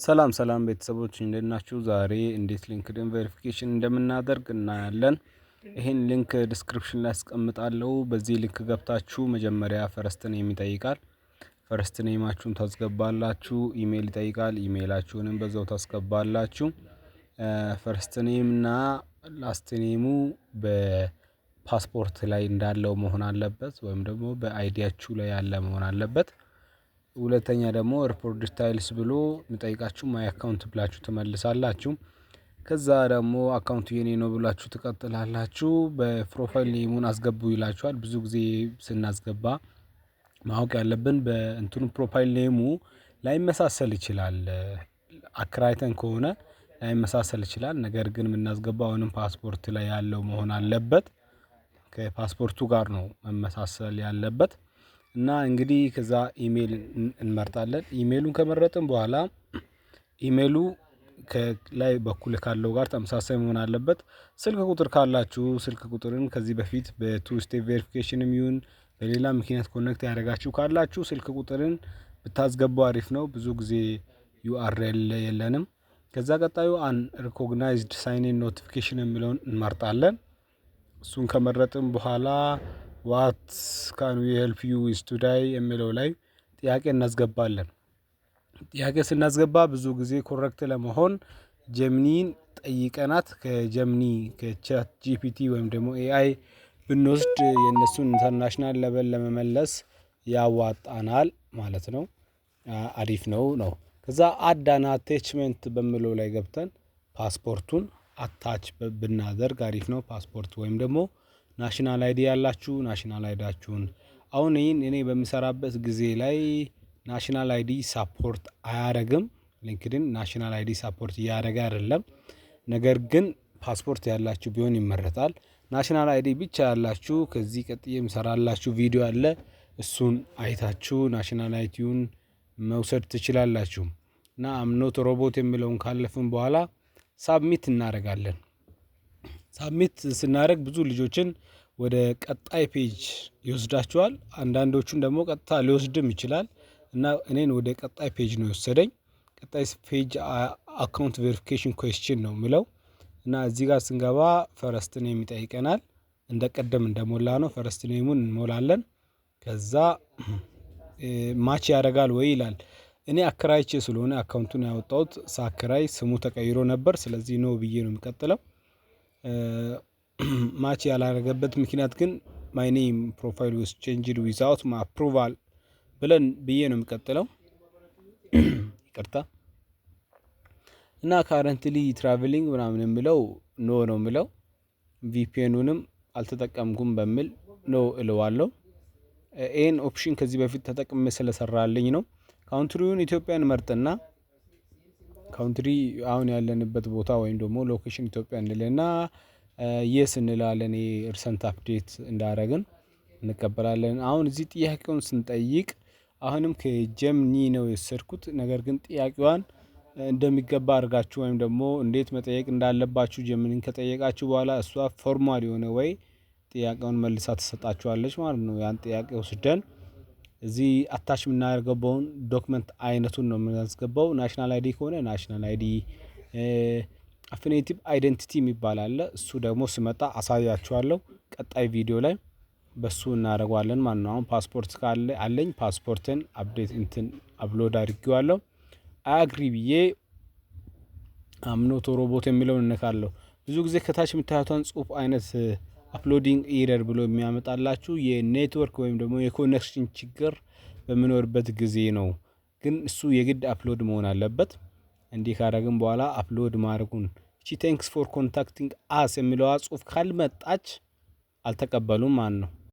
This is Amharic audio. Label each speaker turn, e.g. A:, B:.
A: ሰላም ሰላም ቤተሰቦች፣ እንዴት ናችሁ? ዛሬ እንዴት LinkedIn verification እንደምናደርግ እናያለን። ይሄን link description ላይ አስቀምጣለሁ። በዚህ link ገብታችሁ መጀመሪያ first name ይጠይቃል። First name ኣችሁን ታስገባላችሁ። ኢሜይል ይጠይቃል። ኢሜይላችሁንም በዛው ታስገባላችሁ። First name እና last name ኡ በፓስፖርት ላይ እንዳለው መሆን አለበት፣ ወይም ደግሞ በ ID ያችሁ ላይ ያለ መሆን አለበት። ሁለተኛ ደግሞ report details ብሎ የሚጠይቃችሁ my account ብላችሁ ትመልሳላችሁ። ከዛ ደግሞ account ኡ የኔ ነው ብላችሁ ትቀጥላላችሁ። በ profile name ኡን አስገቡ ይላችኋል። ብዙ ጊዜ ስናስገባ ማወቅ ያለብን በእንትኑ profile name ኡ ላይመሳሰል ይችላል። አከራይተን ከሆነ ላይመሳሰል ይችላል። ነገር ግን የምናስገባው አሁንም ፓስፖርት ላይ ያለው መሆን አለበት። ከፓስፖርቱ ጋር ነው መመሳሰል ያለበት። እና እንግዲህ ከዛ ኢሜይል እንመርጣለን። ኢሜይሉን ከመረጥን በኋላ ኢሜይሉ ከላይ በኩል ካለው ጋር ተመሳሳይ መሆን አለበት። ስልክ ቁጥር ካላችሁ ስልክ ቁጥርን ከዚህ በፊት በ two step verification ም ይሁን በሌላ ምክንያት connect ያደረጋችሁ ካላችሁ ስልክ ቁጥርን ብታስገቡ አሪፍ ነው። ብዙ ጊዜ URL የለንም። ከዛ ቀጣዩ unrecognized sign in notification የሚለውን እንመርጣለን። እሱን ከመረጥን በኋላ "What can we help you with today?" የሚለው ላይ ጥያቄ እናስገባለን። ጥያቄ ስናስገባ ብዙ ጊዜ correct ለመሆን Gemini ን ጠይቀናት ከ Gemini፣ ከ ChatGPT ወይም ደግሞ AI ብንወስድ የእነሱን international level ለመመለስ ያዋጣናል ማለት ነው። አሪፍ ነው ነው። ከዛ add an attachment በሚለው ላይ ገብተን ፓስፖርቱን attach ብናደርግ አሪፍ ነው። ፓስፖርት ወይም ደግሞ national ID ያላችሁ national ID ያችሁን። አሁን ይህን እኔ በምሰራበት ጊዜ ላይ national ID support አያረግም። LinkedIn national ID support እያደረገ አይደለም። ነገር ግን ፓስፖርት ያላችሁ ቢሆን ይመረጣል። National ID ብቻ ያላችሁ ከዚህ ቀጥዬ የምሰራላችሁ ቪዲዮ አለ። እሱን አይታችሁ national ID ውን መውሰድ ትችላላችሁ። እና "I'm not robot" የሚለውን ካለፍን በኋላ submit እናደርጋለን። Submit ስናደርግ ብዙ ልጆችን ወደ ቀጣይ page ይወስዳቸዋል። አንዳንዶቹን ደግሞ ቀጥታ ሊወስድም ይችላል። እና እኔን ወደ ቀጣይ page ነው የወሰደኝ። ቀጣይ page account verification question ነው የሚለው። እና እዚህ ጋር ስንገባ first name ይጠይቀናል። እንደ ቀደም እንደሞላነው first name ኡን እንሞላለን። ከዛ match ያደርጋል ወይ ይላል። እኔ አከራይቼ ስለሆነ account ኡን ያወጣሁት፣ ሳከራይ ስሙ ተቀይሮ ነበር። ስለዚህ no ብዬ ነው የምቀጥለው። Match ያላረገበት ምክንያት ግን my name profile was changed without my approval ብለን ብዬ ነው የምቀጥለው። ይቅርታ። እና currently traveling ምናምን የሚለው no ነው የምለው። VPN ኑንም አልተጠቀምኩም በሚል no እለዋለሁ። ይሄን option ከዚህ በፊት ተጠቅሜ ስለሰራልኝ ነው። Country ውን ኢትዮጵያን መርጥና country አሁን ያለንበት ቦታ ወይም ደግሞ location ኢትዮጵያ እንልና yes እንላለን። Recent update እንዳረግን እንቀበላለን። አሁን እዚህ ጥያቄውን ስንጠይቅ አሁንም ከ Gemini ነው የወሰድኩት። ነገር ግን ጥያቄዋን እንደሚገባ አድርጋችሁ ወይም ደግሞ እንዴት መጠየቅ እንዳለባችሁ Gemini ን ከጠየቃችሁ በኋላ እሷ formal የሆነ ወይ ጥያቄውን መልሳ ትሰጣችኋለች ማለት ነው። ያን ጥያቄ ወስደን እዚህ attach የምናደርገውን document አይነቱን ነው የምናስገባው። National ID ከሆነ national ID፣ affirmative identity የሚባል አለ። እሱ ደግሞ ስመጣ አሳያችኋለሁ፣ ቀጣይ ቪዲዮ ላይ በሱ እናደርገዋለን ማለት ነው። አሁን ፓስፖርት ካለ አለኝ፣ ፓስፖርትን update እንትን upload አድርጌዋለሁ። Agree ብዬ "I'm not robot" የሚለውን እነካለሁ። ብዙ ጊዜ ከታች የምታዩትን ጽሁፍ አይነት uploading error ብሎ የሚያመጣላችሁ የኔትወርክ ወይም ደግሞ የ connection ችግር በሚኖርበት ጊዜ ነው። ግን እሱ የግድ upload መሆን አለበት። እንዲህ ካደረግን በኋላ upload ማድረጉን እቺ "Thanks for contacting us" የሚለዋ ጽሁፍ ካልመጣች አልተቀበሉም ማለት ነው።